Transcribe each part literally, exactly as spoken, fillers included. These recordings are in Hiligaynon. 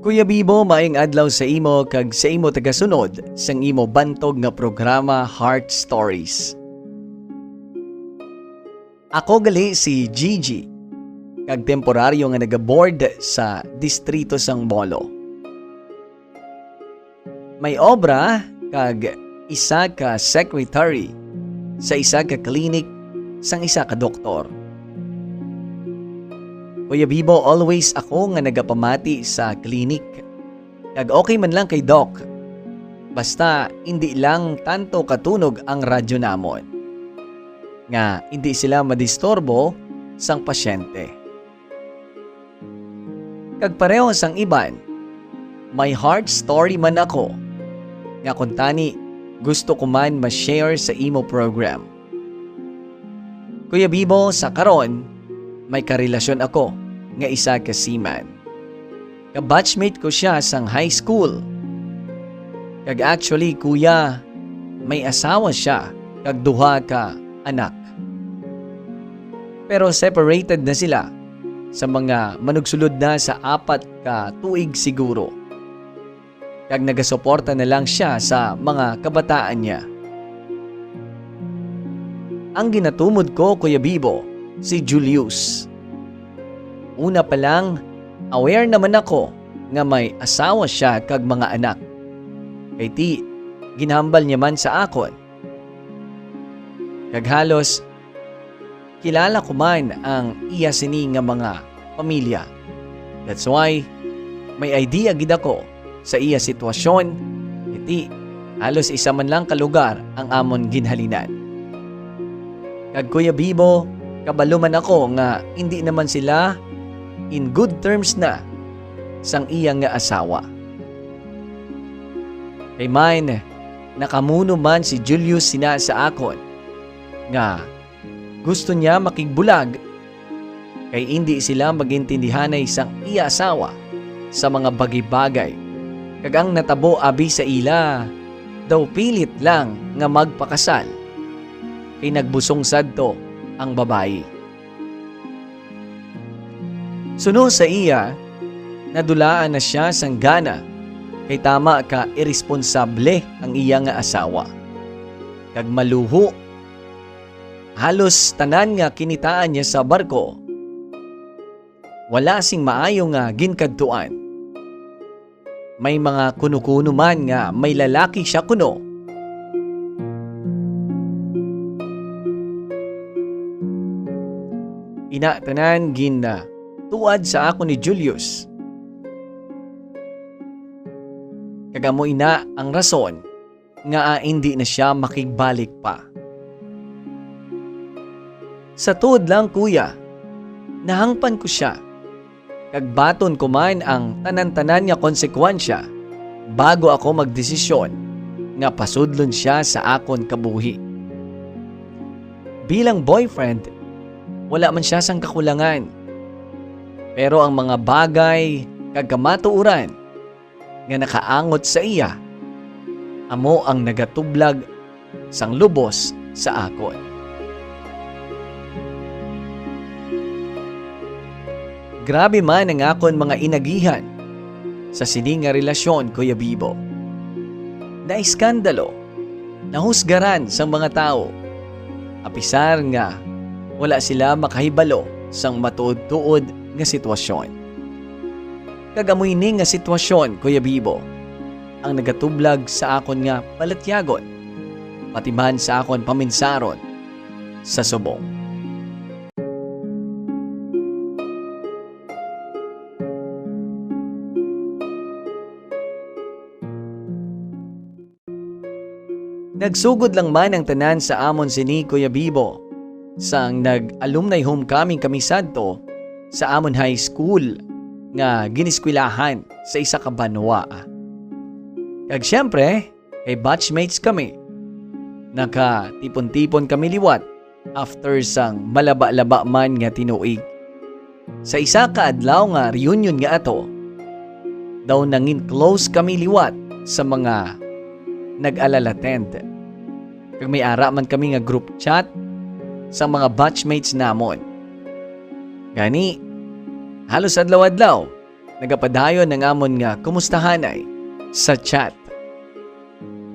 Kuya Bibo, maayong adlaw sa imo kag sa imo tagasunod sang imo bantog nga programa, Heart Stories. Ako gali si Gigi, kag temporaryo nga nagaboard sa distrito sang Molo. May obra kag isa ka secretary sa isa ka klinik sang isa ka doktor. Kuya Bibo, always ako nga nagapamati sa klinik. Kag okay man lang kay Doc. Basta hindi lang tanto katunog ang radyo namon, nga hindi sila madisturbo sang pasyente. Kag pareho sang iban, may heart story man ako, nga kuntani gusto ko man ma-share sa imo program. Kuya Bibo, sa karon, may karelasyon ako nga isa ka seaman. Ka-batchmate ko siya sang high school. Kag actually, kuya, may asawa siya kag duha ka anak. Pero separated na sila sa mga manugsulod na sa apat ka tuig siguro. Kag nagasuporta na lang siya sa mga kabataan niya. Ang ginatumod ko, Kuya Bibo, si Julius. Una pa lang, aware naman ako nga may asawa siya kag mga anak. Kay ti, ginhambal niya man sa akon. Kag halos kilala ko man ang iya sini nga mga pamilya. That's why may idea gid ako sa iya sitwasyon, iti halos isa man lang ka lugar ang amon ginhalinan. Kag Kuya Bibo, kabalo man ako nga indi naman sila in good terms na sang iya nga asawa. Kay man, nakamuno man si Julius sina sa akon nga gusto niya makigbulag, kay indi sila magintindihanay sang iya asawa sa mga bagay-bagay, kag ang natabo abi sa ila daw pilit lang nga magpakasal, kay nagbusong sadto ang babayi. Suno sa iya, nadulaan na sia sang gana, kay tama ka iresponsable ang iya nga asawa, kag maluho. Halos tanan nga kinitaan niya sa barko, wala sing maayo nga ginkadtuan. May mga kuno-kuno man nga may lalaki siya kuno. Ina tanan gin, ah, tuad sa akon ni Julius. Kag amo ina ang rason nga, ah, indi na sia makigbalik pa. Sa tuod lang, kuya, nahangpan ko sia, kag baton ko man ang tanan-tanan nga konsekwensya bago ako magdesisyon nga pasudlon sia sa akon kabuhi. Bilang boyfriend, wala man sia sang kakulangan, pero ang mga bagay kag kamatuoran nga nakaangot sa iya amo ang nagatublag sang lubos sa akon. Grabe man ang akon mga inagihan sa sini nga relasyon, Kuya Bibo. Naiskandalo, nahusgaran sang mga tawo, apisar nga wala sila makahibalo sang matuod-tuod nga sitwasyon. Kag amo ini nga sitwasyon, Kuya Bibo, ang nagatublag sa akon nga balatyagon, pati man sa akon paminsaron sa subong. Nagsugod lang man ang tanan sa amon sini, Kuya Bibo, sang nag-alumni homecoming kami sadto sa amon high school nga gineskwelahan sa isa ka banwa. Kag siyempre, kay batchmates kami, nakatipon-tipon kami liwat after sang malaba-laba man nga tinuig. Sa isa ka adlaw nga reunion nga ato, daw nangin close kami liwat sa mga nag-alalatent. Kag may ara man kami nga group chat sa mga batchmates namon. Gani, halos adlaw-adlaw, nagapadayon ang amon nga kumustahanay sa chat.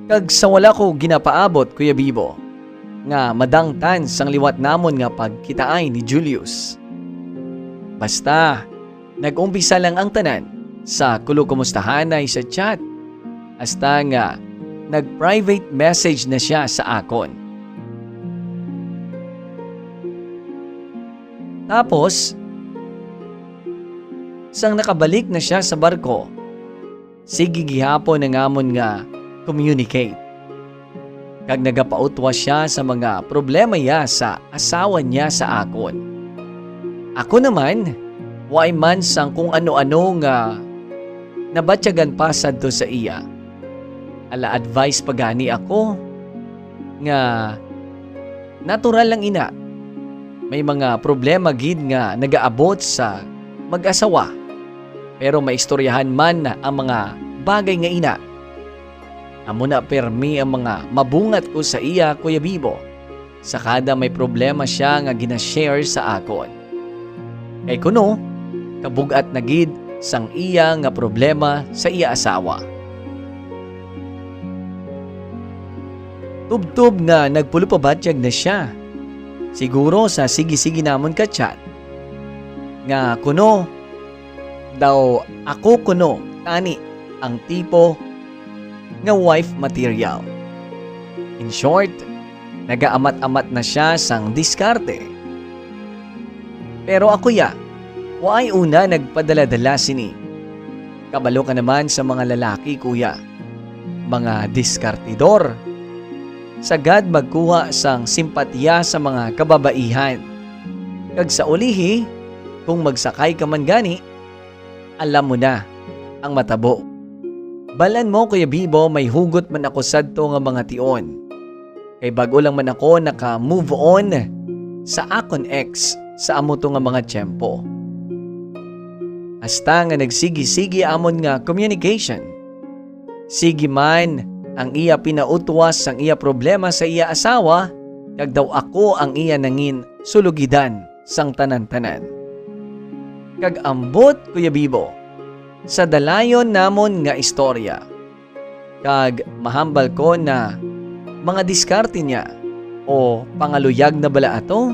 Kag sa wala ko ginapaabot, Kuya Bibo, nga madangtan sang liwat namon nga pagkitaay ni Julius. Basta, nag-umpisa lang ang tanan sa kulog kumustahanay sa chat, hasta nga nag-private message na sia sa akon. Tapos, sang nakabalik na sia sa barko, sige gihapon ang amon nga communicate. Kag nagapautwa sia sa mga problema ya sa asawa niya sa akon. Ako naman, waay man sang kung ano-ano nga nabatyagan pa sadto sa iya. Ala advice pa gani ako nga natural lang ina. May mga problema gid nga nagaabot sa mag-asawa, pero maistoryahan man ang mga bagay nga ina. Amo na permi ang mga mabungat ko sa iya, Kuya Bibo, sa kada may problema sia nga gina-share sa akon. Kay kuno, kabug-at na gid sang iya nga problema sa iya asawa. Tubtob nga nagpulopabatyag na sia, siguro sa sige-sige namon ka-chat, nga kuno daw ako kuno tani ang tipo nga wife material. In short, nagaamat-amat na sia sang diskarte. Pero ako ya, waay una nagpadala-dala sini. Kabalo ka naman sa mga lalaki, kuya. Mga diskartidor. Sagad magkuha sang simpatiya sa mga kababaihan. Kag sa ulihi, kung magsakay ka man gani, alam mo na ang matabo. Balan mo, Kuya Bibo, may hugot man ako sadto nga mga tion. Kay bag-o lang man ako naka-move on sa akon ex sa amo to nga mga tiyempo. Hasta nga nagsigi-sigi amon nga communication. Sige man ang iya pinautwas sang iya problema sa iya asawa, kag daw ako ang iya nangin sulugidan sang tanan-tanan. Kag ambot, Kuya Bibo, sa dalayon namon nga istorya, kag mahambal ko na mga diskarte niya o pangaluyag na bala ato,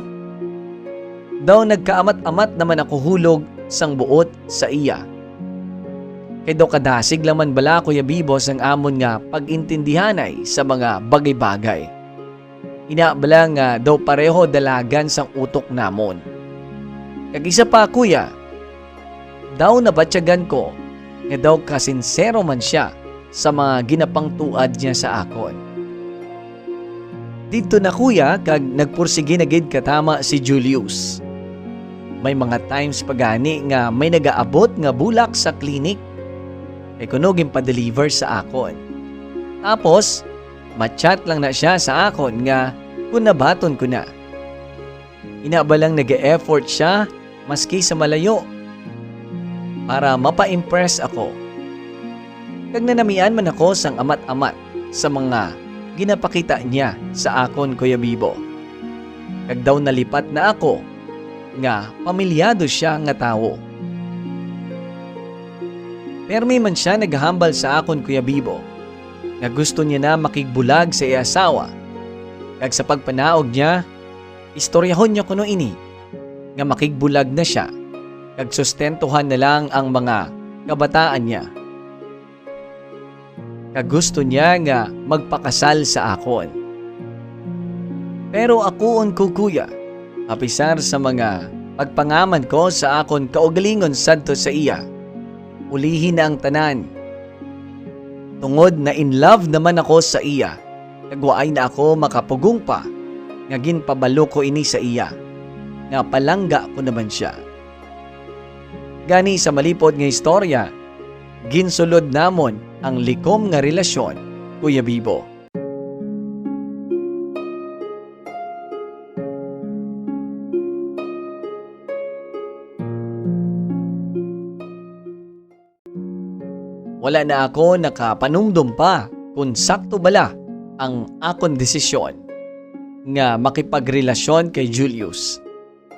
daw nagkaamat-amat naman ako hulog sang buot sa iya. Kay daw kadasig lang man bala, Kuya Bibo, sang amon nga pag-intindihanay sa mga bagay-bagay. Ina bala nga daw pareho dalagan sang utok namon. Kag isa pa, kuya, daw nabatyagan ko nga daw kasinsero man sia sa mga ginapangtuad niya sa akon. Didto na, kuya, kag nagpursigi na gid katama si Julius. May mga times pa gani nga may nagaabot nga bulak sa klinik, kay kuno ginpa-deliver sa akon. Tapos, ma-chat lang na sia sa akon nga kung nabaton ko na. Ina ba lang nag-e-effort sia maski sa malayo para mapa-impress ako. Kag nanamian man ako sang amat-amat sa mga ginapakita niya sa akon, Kuya Bibo. Kag daw nalipat na ako nga pamilyado sia nga tawo. Permi man sia naghambal sa akon, Kuya Bibo, nga gusto niya na makigbulag sa iya asawa, kag sa pagpanaog niya, istoryahon niya kuno ini, nga makigbulag na sia, kag sustentuhan na lang ang mga kabataan niya. Kag gusto niya nga magpakasal sa akon. Pero akuon ko, kuya, apisar sa mga pagpangaman ko sa akon kaugalingon sadto sa iya, ulihi na ang tanan. Tungod na in love naman ako sa iya, kag waay na ako makapugong pa nga ginpabalo ko ini sa iya, nga palangga ko naman sia. Gani, sa malipod nga istorya, ginsulod namon ang likom nga relasyon, Kuya Bibo. Wala na ako nakapanumdom pa kon sakto bala ang akon desisyon nga makipagrelasyon kay Julius,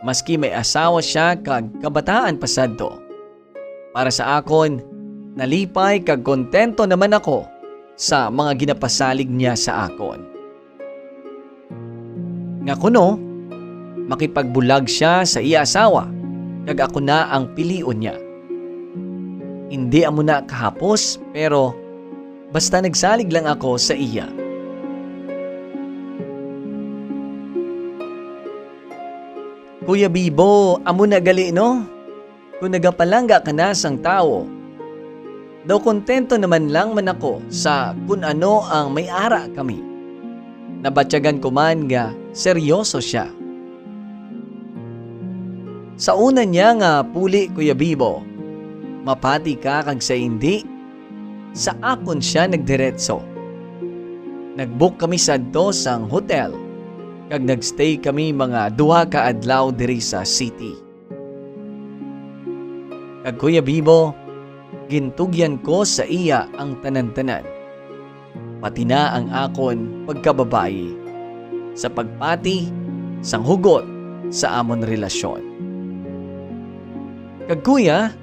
maski may asawa sia kag kabataan pa sadto. Para sa akon, nalipay kag kontento naman ako sa mga ginapasalig niya sa akon. Nga kuno, makipagbulag sia sa iya asawa, kag ako na ang pilion niya. Indi amo na kahapos, pero basta nagsalig lang ako sa iya. Kuya Bibo, amo na gali, no? Kung nagapalangga ka na sang tawo, daw kontento naman lang man ako sa kun ano ang may ara kami. Nabatyagan ko man nga seryoso sia. Sa una niya nga puli, Kuya Bibo, mapati ka kag sa indi, sa akon sia nagdiretso. Nag-book kami sadto sang hotel, kag nag-stay kami mga duha ka adlaw diri sa city. Kag Kuya Bibo, gintugyan ko sa iya ang tanan-tanan, pati na ang akon pagkababayi, sa pagpati sang hugot sa amon relasyon. Kag kuya,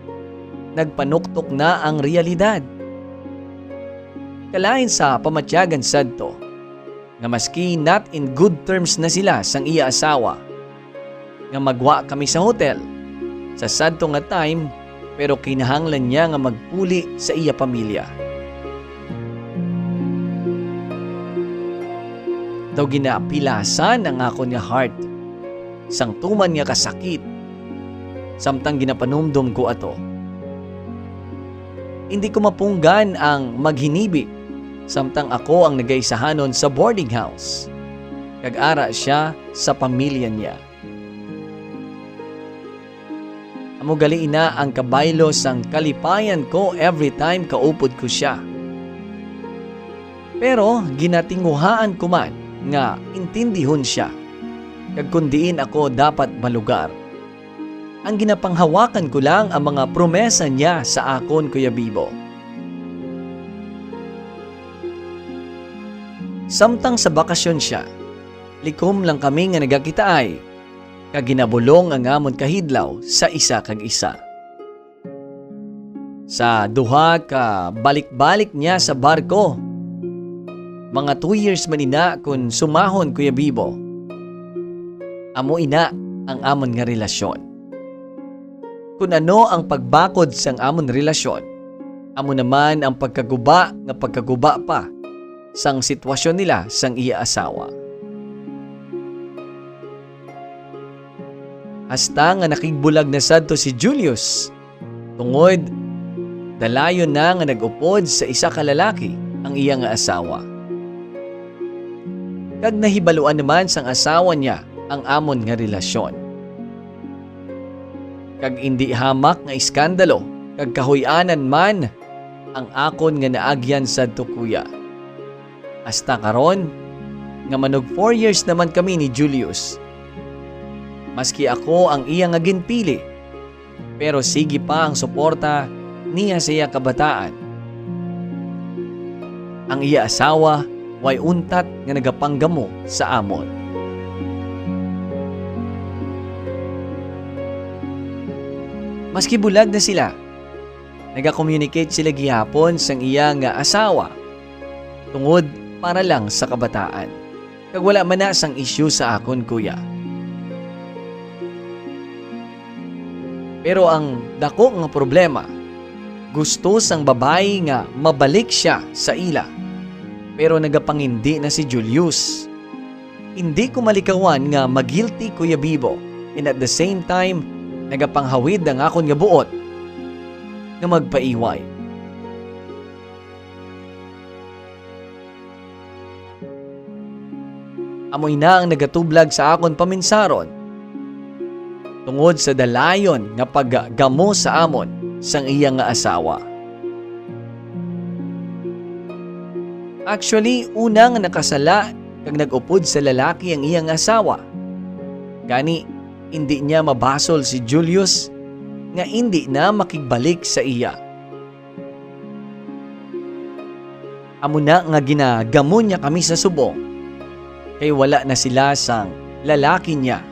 nagpanuktok na ang realidad. Kalain sa pamatyagan sadto, nga maski not in good terms na sila sang iya asawa, nga magwa kami sa hotel sa sadto nga time, pero kinahanglan niya nga magpuli sa iya pamilya. Daw ginapilasan ang akon nga heart sang tuman nga kasakit samtang ginapanumdom ko ato. Indi ko mapunggan ang maghinibi samtang ako ang nagaisahanon sa boarding house, kag ara sia sa pamilya niya. Amo gali ina ang kabaylo sang kalipayan ko every time kaupod ko sia. Pero ginatinguhaan ko man nga intindihon sia, kag kon diin ako dapat malugar. Ang ginapanghawakan ko lang ang mga promesa niya sa akon, Kuya Bibo. Samtang sa bakasyon sia, likom lang kami nga nagakitaay, kag ginabulong ang amon kahidlaw sa isa kag isa. Sa duha ka balik-balik niya sa barko, mga two years man ina kon sumahon, Kuya Bibo. Amo ina ang amon nga relasyon. Kun ano ang pagbakod sang amon relasyon, amo naman ang pagkaguba nga pagkaguba pa sang sitwasyon nila sang iya asawa. Hasta nga nakigbulag na sadto si Julius, tungod dalayon na nga nag-upod sa isa ka lalaki ang iya nga asawa. Kag nahibaluan naman sang asawa niya ang amon nga relasyon. Kag indi hamak nga iskandalo kag kahuy-anan man ang akon nga naagyan sadto, kuya. Hasta karon, nga manog four years naman kami ni Julius. Maski ako ang iya nga ginpili, pero sige pa ang suporta niya sa iya kabataan. Ang iya asawa way untat nga nagapanggamo sa amon. Maski bulag na sila, nagakomunikate sila gihapon sang iya nga asawa tungod para lang sa kabataan, kag wala man na sang isyu sa akon, kuya. Pero ang dako nga problema, gusto sang babayi nga mabalik sia sa ila, pero nagapangindi na si Julius. Indi ko malikawan nga ma-guilty, Kuya Bibo, and at the same time, nagapanghawid ang akon nga buot nga magpaiway. Amo ina ang nagatublag sa akon paminsaron tungod sa dalayon nga paggamo sa amon sang iya nga asawa. Actually, una nga nakasala kag nag-upod sa lalaki ang iya nga asawa. Gani, indi niya mabasol si Julius nga indi na makigbalik sa iya. Amo na nga ginagamo niya kami sa subong, kay wala na sila sang lalaki niya.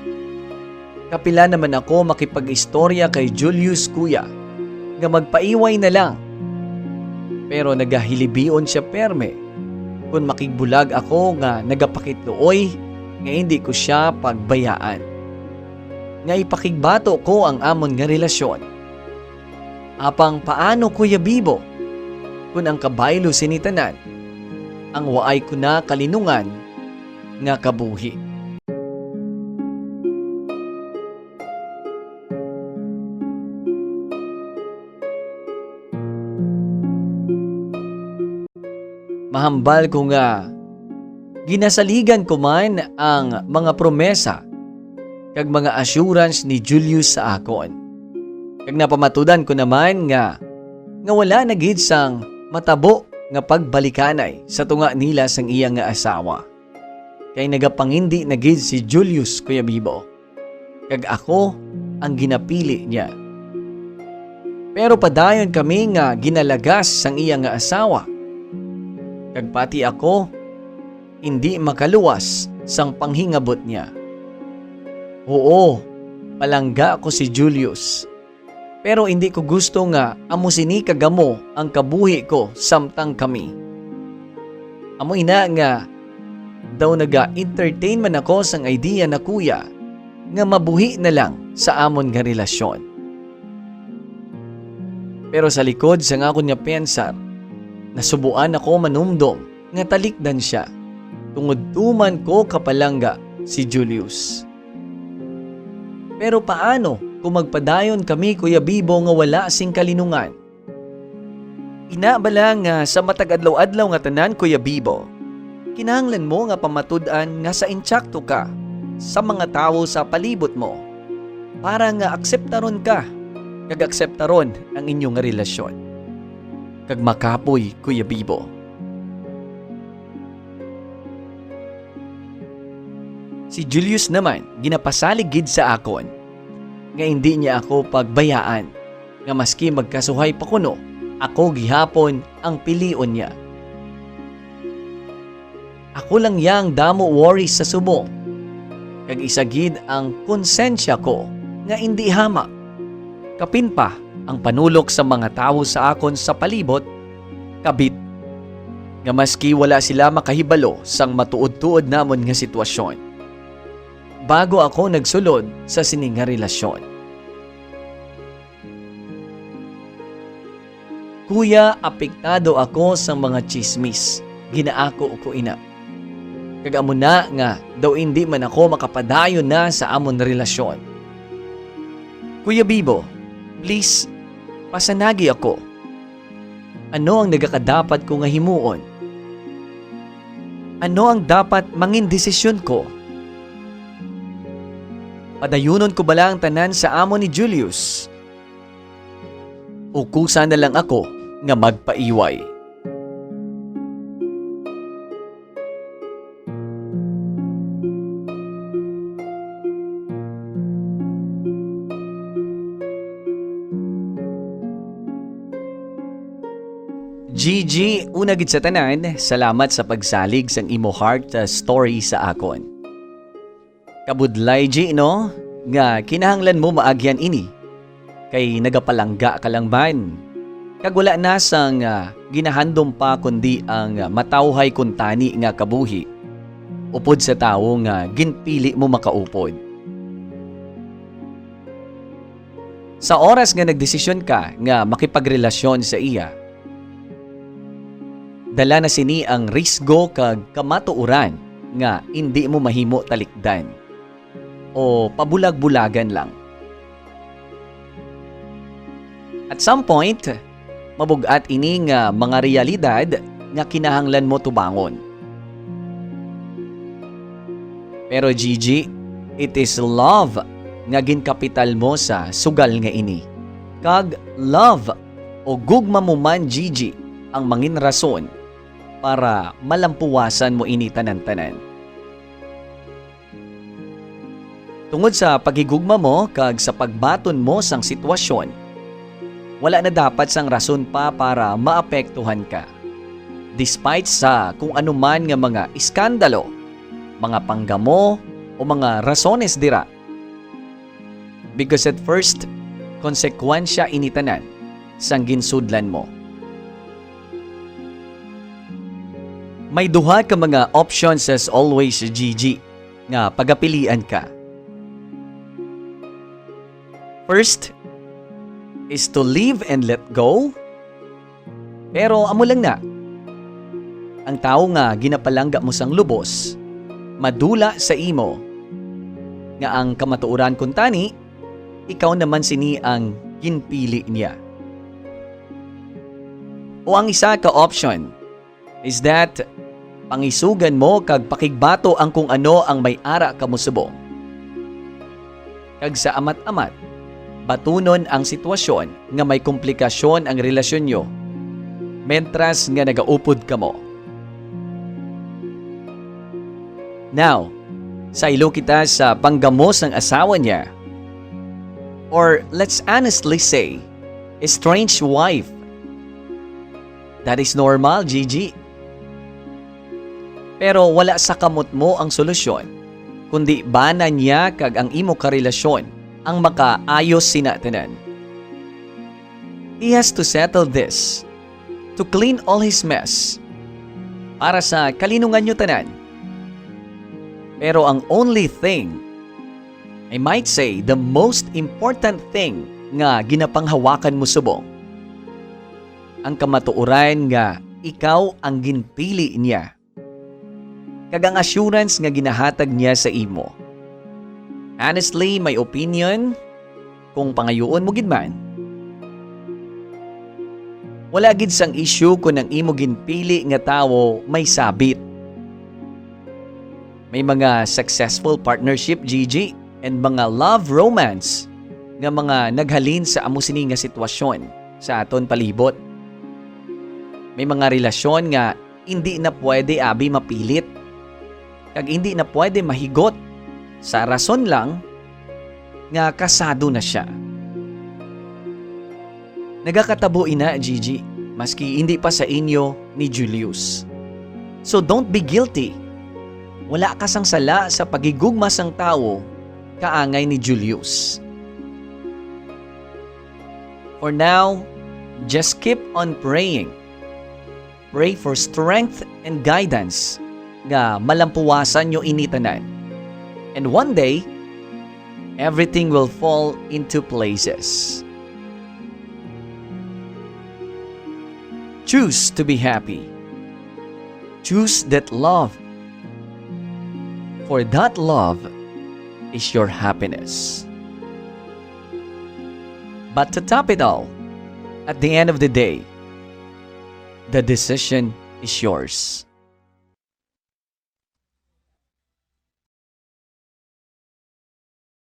Kapila naman ako makipag-istorya kay Julius, kuya, nga magpaiway na lang. Pero nagahilibion sia perme kon makigbulag ako nga nagapakitluoy nga indi ko sia pagbayaan, nga ipakigbato ko ang amon nga relasyon. Apang paano, Kuya Bibo, kun ang kabaylo sini tanan, ang waay ko na kalinungan nga kabuhi? Mahambal ko nga ginasaligan ko man ang mga promesa kag mga assurance ni Julius sa akon, kag napamatudan ko naman nga, nga wala na gid sang matabo nga pagbalikanay sa tunga nila sang iya nga asawa, kay nagapangindi na gid si Julius, Kuya Bibo, kag ako ang ginapili niya. Pero padayon kami nga ginalagas sang iya nga asawa, kag pati ako indi makaluwas sang panghingabot niya. Huo, palangga ko si Julius, pero indi ko gusto nga amo sini kagamo ang kabuhi ko samtang kami. Amo ina nga daw naga-entertain man ako sang idea na, Kuya, nga mabuhi na lang sa amon nga relasyon. Pero sa likod sang akon nga pensar, nasubuan ako manumdom nga talikdan sia, tungod tuman ko kapalangga si Julius. Pero paano kung magpadayon kami, Kuya Bibo, nga wala sing kalinungan? Ina bala nga sa matag adlaw-adlaw nga tanan, Kuya Bibo, kinahanglan mo nga pamatud-an nga sa insakto ka sa mga tawo sa palibot mo, para nga akseptaron ka kag akseptaron ang inyo nga relasyon. Kag makapoy, Kuya Bibo. Si Julius naman ginapasalig gid sa akon nga indi niya ako pagbayaan, nga maski magkasuhay pa kuno, ako gihapon ang pilion niya. Ako lang yang damo worries sa subong, kag isa gid ang konsensya ko nga indi hamak. Kapin pa ang panulok sa mga tawo sa akon sa palibot, kabit, nga maski wala sila makahibalo sang matuod-tuod namon nga sitwasyon, bago ako nagsulod sa sini nga relasyon. Kuya, apektado ako sa mga tsismis, ginaako ko ina. Kag amo na nga daw indi man ako makapadayon na sa amon relasyon. Kuya Bibo, please, pasanagi ako. Ano ang nagakadapat ko nga himuon? Ano ang dapat mangin desisyon ko? Padayunon ko bala ang tanan sa amo ni Julius? O kusa na lang ako nga magpaiway? Gigi, una gid sa tanan, salamat sa pagsalig sang imo heart, uh, story sa akon. Kabudlay, G, no, nga kinahanglan mo maagyan ini, kay nagapalangga ka lang man, kag wala na sang, ah, ginahandom pa kundi ang, ah, matawhay kuntani nga kabuhi upod sa tawo nga ginpili mo makaupod. Sa oras nga nagdesisyon ka nga makipagrelasyon sa iya, dala na sini ang risgo kag kamatuoran nga indi mo mahimo talikdan o pabulag-bulagan lang. At some point, mabug-at ini nga mga realidad nga kinahanglan mo tubangon. Pero, Gigi, it is love nga ginkapital mo sa sugal nga ini. Kag love o gugma mo man, Gigi, ang mangin rason para malampuwasan mo ini tanan-tanan. Tungod sa paghigugma mo kag sa pagbaton mo sang sitwasyon, wala na dapat sang rason pa para maapektuhan ka, despite sa kung ano man nga mga iskandalo, mga panggamo, o mga rasones dira. Because at first, konsekwensya ini tanan sang ginsudlan mo. May duha ka mga options as always, Gigi, nga pagapilian ka. First is to live and let go. Pero amo lang na. Ang tawo nga ginapalangga mo sang lubos, madula sa imo, nga ang kamatuoran kuntani, ikaw naman sini ang ginpili niya. O ang isa ka option is that pangisugan mo kag pakigbato ang kung ano ang may ara kamo subong. Kag sa amat-amat, batunon ang sitwasyon nga may komplikasyon ang relasyon nyo, mentras nga nagaupod kamo. Now, saylo kita sa panggamo sang asawa niya. Or let's honestly say, estranged wife. That is normal, Gigi. Pero wala sa kamot mo ang solusyon, kundi bana niya kag ang imo karelasyon ang makaayos sina tanan. He has to settle this, to clean all his mess, para sa kalinungan nyo tanan. Pero ang only thing, I might say, the most important thing nga ginapanghawakan mo subong, ang kamatuoran nga ikaw ang ginpili niya, kag ang assurance nga ginahatag niya sa imo. Honestly, my opinion, kung pangayuon mo gid man, wala gid sang issue kon ang imo ginpili nga tawo may sabit. May mga successful partnership, Gigi, and mga love romance nga mga naghalin sa amo sini nga sitwasyon sa aton palibot. May mga relasyon nga indi na pwede abi mapilit, kag indi na pwede mahigot sa rason lang nga kasado na sia. Nagakatabo ina, Gigi, maski indi pa sa inyo ni Julius. So don't be guilty. Wala ka sang sala sa paghigugma sang tawo kaangay ni Julius. For now, just keep on praying. Pray for strength and guidance nga malampuwasan nyo ini tanan. And one day, everything will fall into places. Choose to be happy. Choose that love. For that love is your happiness. But to top it all, at the end of the day, the decision is yours.